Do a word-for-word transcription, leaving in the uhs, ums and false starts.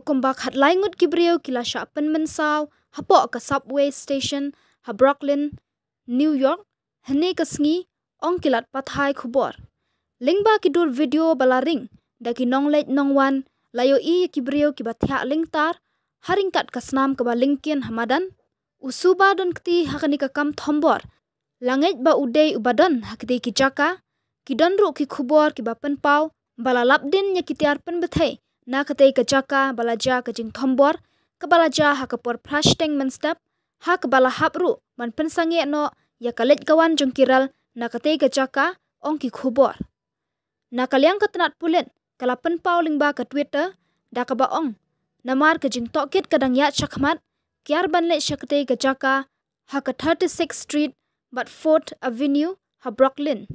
Kumba khatlai ngut ki briew ki la shah pynmynsaw hapoh ka subway station ha Brooklyn, New York, hynne ka sngi, ong ki lad pathai khubor. Lyngba ki dur video ba la ring da ki nongleit nongwan, la ïohi ïa ki briew kiba thiah lyngtar ha ryngkat ka snam kaba lyngkien ha madan. U suba don kti ha kane ka kam thombor la ngeit ba u dei uba don ha kti ki jaka. Ki don ruh ki khubor kiba pynpaw ba la lap dien ïa ki tiar pynbthei na katei ka jaka ba la jia ka jingthombor, kaba la jia ha ka por phra shiteng mynstep, ha kaba la hap ruh ban pynsangeh noh ïa ka leit ka wan jong ki rel na katei ka jaka, ong ki khubor. Na ka liang ka tnat pulit ka la pynpaw lyngba ka Twitter da kaba ong, namar ka jingtohkit ka dang ïaid shakhmat, kiar ban leit sha katei ka jaka ha ka thirty-sixth Street bad Fourth Avenue ha Brooklyn.